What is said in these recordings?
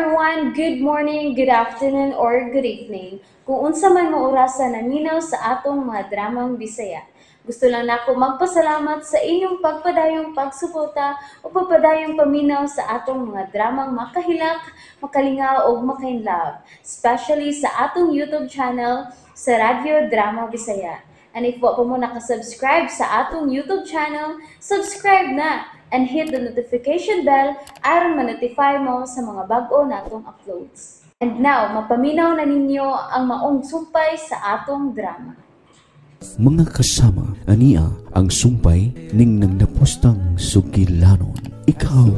Everyone! Good morning, good afternoon, or good evening. Kung unsa man mo orasa naminaw sa atong mga dramang Bisaya. Gusto lang nako magpasalamat sa inyong pagpadayong pagsuporta o pagpadayong paminaw sa atong mga dramang makahilak, makalingaw ug makainlove, especially sa atong YouTube channel sa Radyo Drama Bisaya. And if wa pa mo nakasubscribe sa atong YouTube channel, subscribe na and hit the notification bell aron ma-notify mo sa mga bag-o natong uploads. And now, mapaminaw na ninyo ang maong sumpay sa atong drama. Mga kasama, ania ang sumpay ning nagdapostang sugilanon. Ikaw,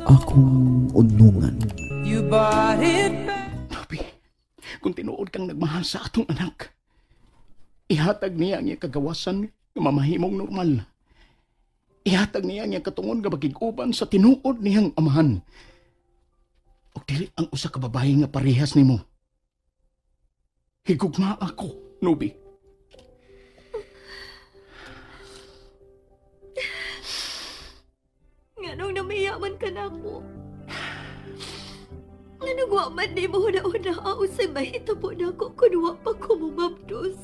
akong unungan. You bought it back. Nubi, kung tinuod kang nagmahal sa atong anak, ihatag niya ang iyang kagawasan nga mamahimong normal. Ihatag niya ang iyang katungon nga makig-uban sa tinuod niyang amahan. O dili ang usa ka babae nga parehas nimo. Higugma ako, Nubi. Nganong namayaman ka na ako? Nganong wa man ni mo huna-huna usay mahitabo na ako kung wa pa ko mumabdos.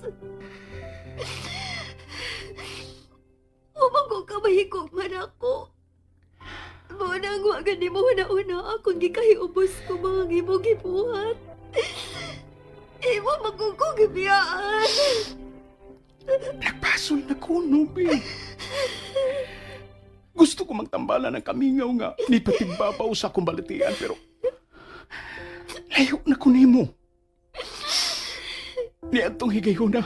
Wa man ko kamahigog man ako. Mao na ang wa gani mo huna-huna akong gikahiubos ko mga imong gibuhat. Imo man ko gibiyaan. Nagpasol na ko, Nubi. Gusto ko magtambala ng kamingaw nga ni patigbabaw sa akong balatian, pero layo na ko nimo. Niadtong higayuna,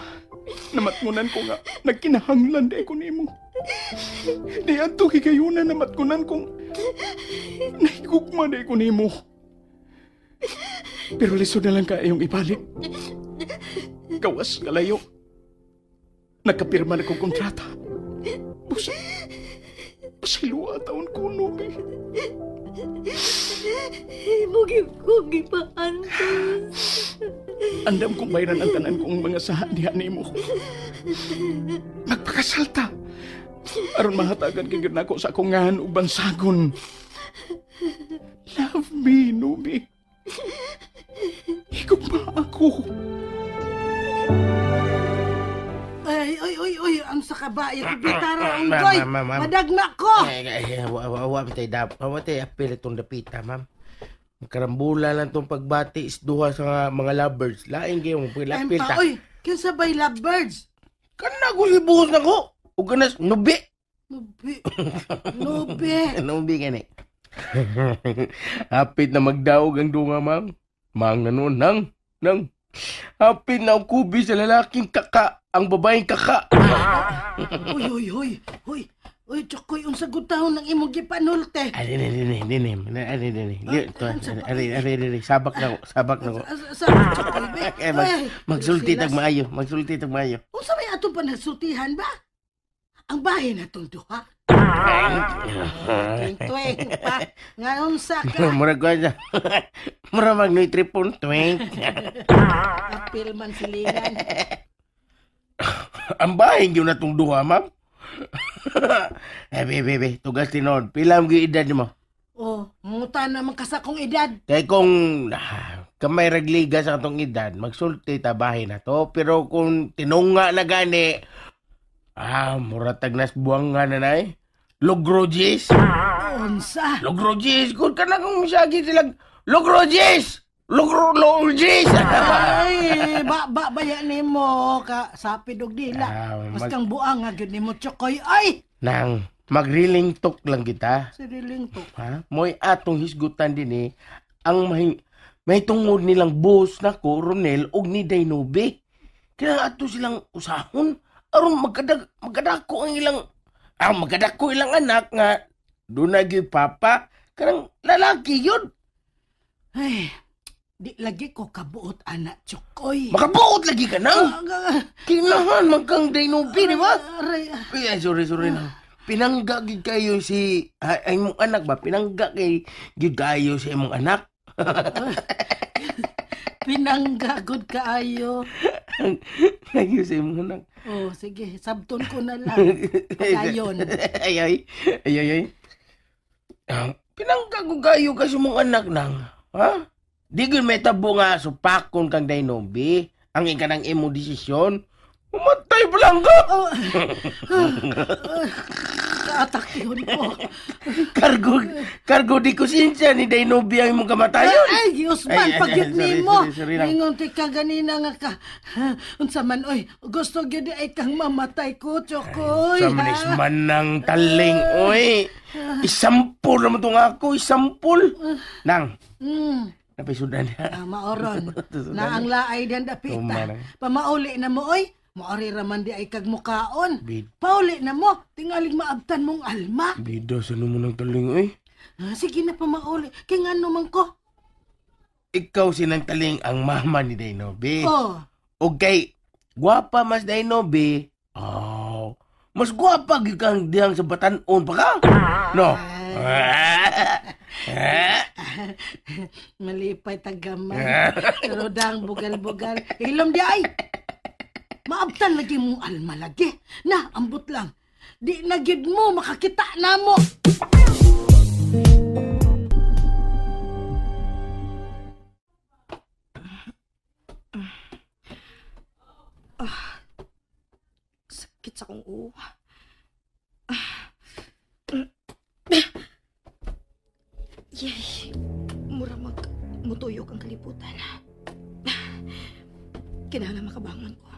namatngunan ko nga nagkinahanglan di ko nimo. Niadtong higayuna, namatngunan kong nahigugma di ko nimo. Pero lisod na lang kaayong ibalik. Gawas nga layo. Nagkapirma na kong kontrata. Busa, pasilua taon ko, Nubi. Imo gyud ko gipaantos. Andam kong bayaran ang tanan kong mga saha diha nimo. Magpakasalta. Aron mahatagan kay gyud nako sa akong ngahan ug bansagon. Love me, Nubi. Higugma ako. Ay, oy, oy, oy, ang sa kabayo, bitara, unggoy, madagna ko. Ay, wa, tay dap, wa tay apil itong dapita, ma'am. Karambula lang tong pagbati is duha sa mga lovebirds. Lain kayo mo pagilapil ta. Oy, kinsa bay lovebirds? Kana ko gibuhos na ko. Ug kanas nubi. Nubi. Nubi. Nubi gani. Hapit na magdaog ang dunga, ma'am. Mang na noon, nang, nang. Hapit na ang kubi sa lalaking kaka, ang babaeng kaka. Uy, uy, uy, uy. Uy, Chokoy, unsa gud taon ng imong gipanulte? Ari, ari, ari, ari, ari, ari, ari, ari, sabak na ko, sabak na ko. Sabak, Chokoy, be. Magsulti tag maayo, magsulti tag maayo. Unsa may atong panagsultihan ba? Ang bahin natong duha. Tweng pa. Ngayon sa ka. Mura ko siya. Mura mag noy tripon, tweng. Apil man silingan. Ang bahin yun natong duha, ma'am. Eh, bebe, bebe, tugas tinod. Pila ang edad mo? Oh, muta naman ka sa akong edad. Kaya kung kamay ragliga sa atong edad, magsulti ta bahin na to. Pero kung tinunga na gani, mura tagnas buwang nga na nay. Logrogis. Unsa? Logrogis. Good ka na kung misagi silang Logrogis! Logrogis! Ay, ba baya nimo ka sapid og dila. Mas kang buang nga gyud nimo, Chokoy. Ay! Nang magriling tok lang kita. Siriling tok. Ha? Mo'y atong hisgutan din eh. Ang may tungod nilang boss nako, Ronel, og ni Daynobe. Kaya ato silang usahon. Aron magkadako ang ilang magkadako ilang anak nga doon na gyud papa kanang lalaki yun. Ay, di lagi ko kabuot anak, Chokoy. Makabuot lagi ka nang. Kinahan man kang Daynobe, di ba? Ay, sorry na. Pinangga gid kayo si ay imong anak ba? Pinangga kay gid kayo si imong anak. Pinangga gud kaayo. Kayo sa imong anak. Oh, sige, sabton ko na lang. Pagayon. Ay, ay, ay, ay, ay. Pinangga ko kayo kasi mong anak nang. Ha? Di gyud may tabo nga supakon kang Dinobi. Ang ika ng imo desisyon. Umatay pa lang ka! Oh. Kaatakihon ko. Kargo di konsensya ni Dinobi ang imong kamatayon. Ay, Usman, pagyud nimo. Sorry lang. Ningon ti ka ganina nga ka. Unsa man oy, gusto gyud ay kang mamatay ko, Chokoy. Sa manis man ng taling, oy. Isampol naman itong ako, isampol. Nang. Napisudan niya. Maoron. Na ang laay diyan dapita. Pamauli na mo, oy. Maori raman di ay kag mukaon. Pauli na mo, tingalig maabtan mong alma. Bida, sano mo ng taling, oy? Sige na, pamauli. Kaya nga naman ko. Ikaw sinang taling ang mama ni Dinobi. Oh. Okay, gwapa mas Dinobi. Oh, mas gwapa kang diyang sa batanon pa ka. No? Malipay tagaman. Pero dang bugal-bugal. Ilom di ay! Maabtan lagi mong alma lagi. Na, ambot lang. Di na gid mo, makakita na mo. Sakit sa kong uwa. Yay! Mura mutuyok ang kalibutan. Kinahanglan makabangon ko.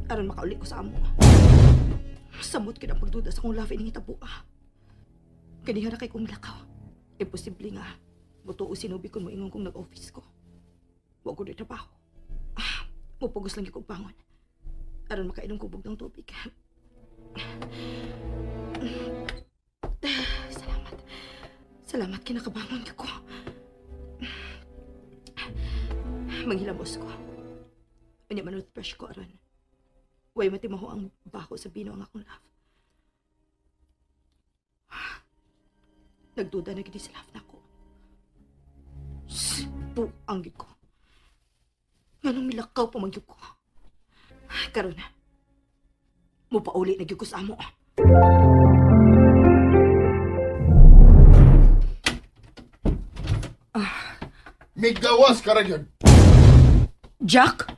Aron makauli ko sa amo. Samot kid ang pagduda sa akong love ining hitabo. Kaniha ra kay kong lakaw. Imposible nga mutuo sinubi kon moingon kong nag-office ko. Wa ko di trabaho. Mupugos lang gyud kog bangon. Aron makainom ko bugdang tubig. Salamat. Salamat kinakabangon ko. Manghilamos ko. Unya man-toothbrush ko aron. Way matimaho ang bako sa bino ang akong love. Nagduda na gid sa love nako. Buang gid ko. Nganong milakaw pa man gyud ko. Karon na. Mupauli na gyud ko sa amo. Migawas ka ra gyud. Jack?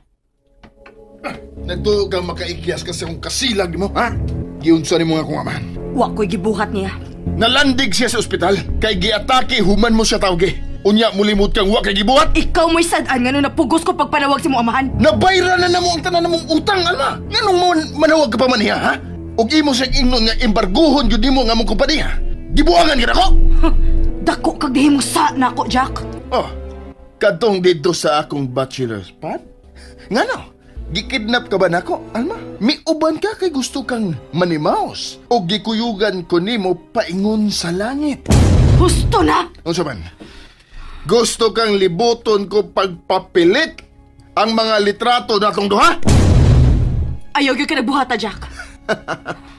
Nagtuo kang makaikyas kasi kung kasilag mo, ha? Giunsa ni mo nga kung amahan. Wa ko'y gibuhat niya. Nalandig siya sa ospital, kay giatake human mo siya tawgi. Unya mulimot kang wa kay gibuhat. Ikaw mo'y sad-an nga nung napugos ko pagpanawag si mo amahan. Nabayra na namo ang tanan namong utang, alma. Nganong manawag ka pa man niya, ha? Og imo siyang ingnon nga embarguhon gyud nimo nga among kompanya. Gibuangan gyud ako. Dako kag dihimo sa nako, Jack. Oh, kadtong didto sa akong bachelor's pad? Ngano? Gikidnap ka ba nako, Alma? Miuban ka kay gusto kang manimaos o gikuyugan ko nimo paingon sa langit. Gusto na! Unsa man? Gusto kang libuton ko pagpapilit ang mga litrato natong duha? Ayaw gyud ka nagbuhata, Jack.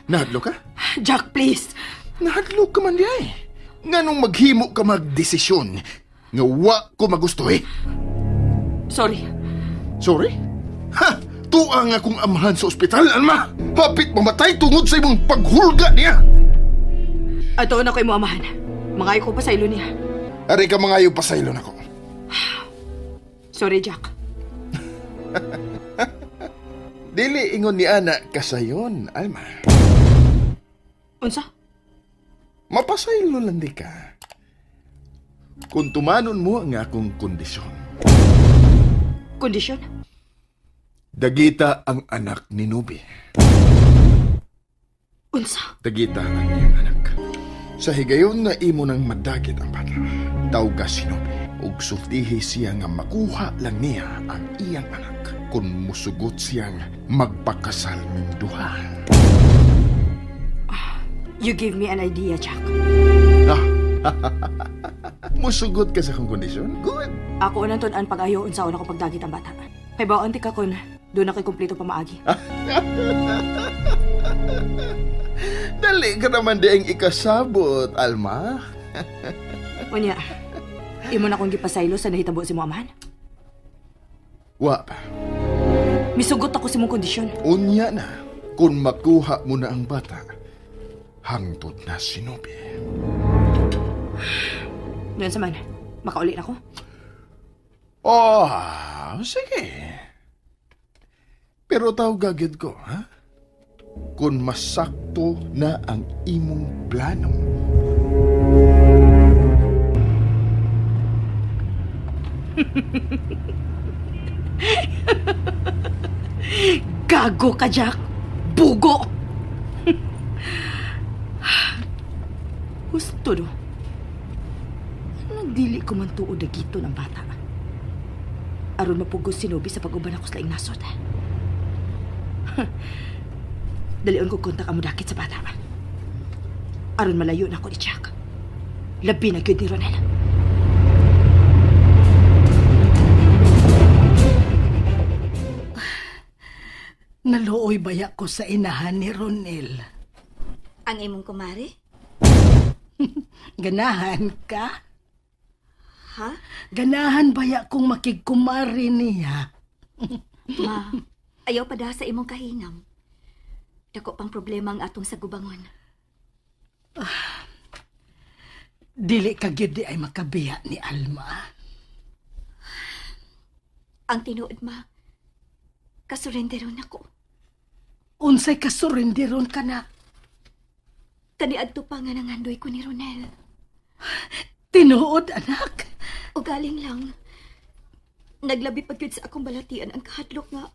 Nahadlo ka? Jack, please. Nahadlo ka man di ay. Nganong maghimo ka magdesisyon nga wa ko magustuhi? Sorry. Sorry? Ha! Tuang akong amahan sa ospital, Alma! Hapit mamatay tungod sa imong paghulga niya! Ato na ko imong amahan. Mangayo ko pa sa ilo niya. Ari ka mangayo pa sa ilo nako. Sorry, Jack. Dili ingon ni Ana kasayon, Alma. Unsa? Mapasaylo lang di ka. Kung tumanon mo ang akong kondisyon. Kondisyon? Dagita ang anak ni Nubi. Unsa? Dagita ang iyang anak. Sa higayon nga imo nang madagit ang bata, tawga si Nubi. Ug sultihi siya nga makuha lang niya ang iyang anak kung musugot siyang magpakasal ming duha. You give me an idea, Jack. Musugot ka sa akong kondisyon? Good. Ako unang tun-an pag-ayo unsaon ako pagdagit ang bata. Kay baon ti ka kun doon ako'y kumpleto pamaagi. Dali ka naman di ang ikasabot, Alma. Unya, imo na akong gipasaylo sa nahitabo si mo amahan? Wa pa. Misugot ako sa mong kondisyon. Unya na, kung makuha mo na ang bata, hangtod na sinubi. Noon sa man, makauli na ko. Oh, sige. Pero tawag gyud ko, ha? Kung masakto na ang imong plano. Gago ka, Jack. Bugo! Husto do. Anong dili ko man tuod dagito ng bata? Aron mapugos si Nobi sa pag-uban ako sa laing nasod. Dalion ko kontak ang mudakit sa bata. Aron malayo na ako ni Jack. Labi na gyud ni Ronel. Naluoy baya ko sa inahan ni Ronel. Ang imong kumare? Ganahan ka? Ha? Ganahan baya kong makigkumari niya? Ma, ayaw pa daha sa imong kahinam. Dako pang problema ang atong sagubangon. Dili ka gyud di ay makabiya ni Alma. Ang tinuod, ma, kasurenderon ako. Unsay kasurenderon ka na? Kaniadto pa nga nangandoy ko ni Ronel. Tinuod, anak? O galing lang. Naglabi pa gyud sa akong balatian ang kahadlok nga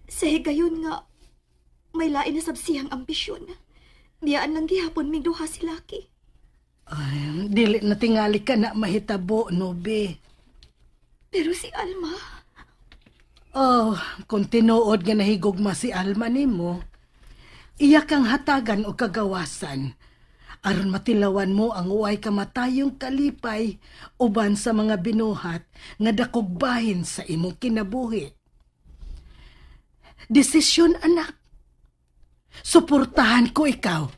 sa higayon nga may lain na sab siyang ambisyon. Biyaan lang gihapon ming duha si Lucky. Ay, dili na tingali ka na mahitabo, Nobi. Pero si Alma... Oh, kung tinuod nga nahigugma si Alma nimo, iya kang hatagan o kagawasan. Aron matilawan mo ang uway kamatayong kalipay uban sa mga binuhat nga dakog bahin sa imong kinabuhi. Desisyon, anak. Suportahan ko ikaw.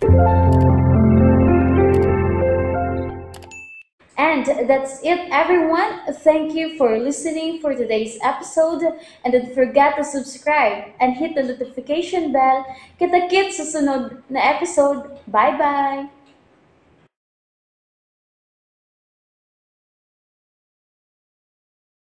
And that's it, everyone. Thank you for listening for today's episode. And don't forget to subscribe and hit the notification bell. Kita-kits sa sunod na episode. Bye-bye!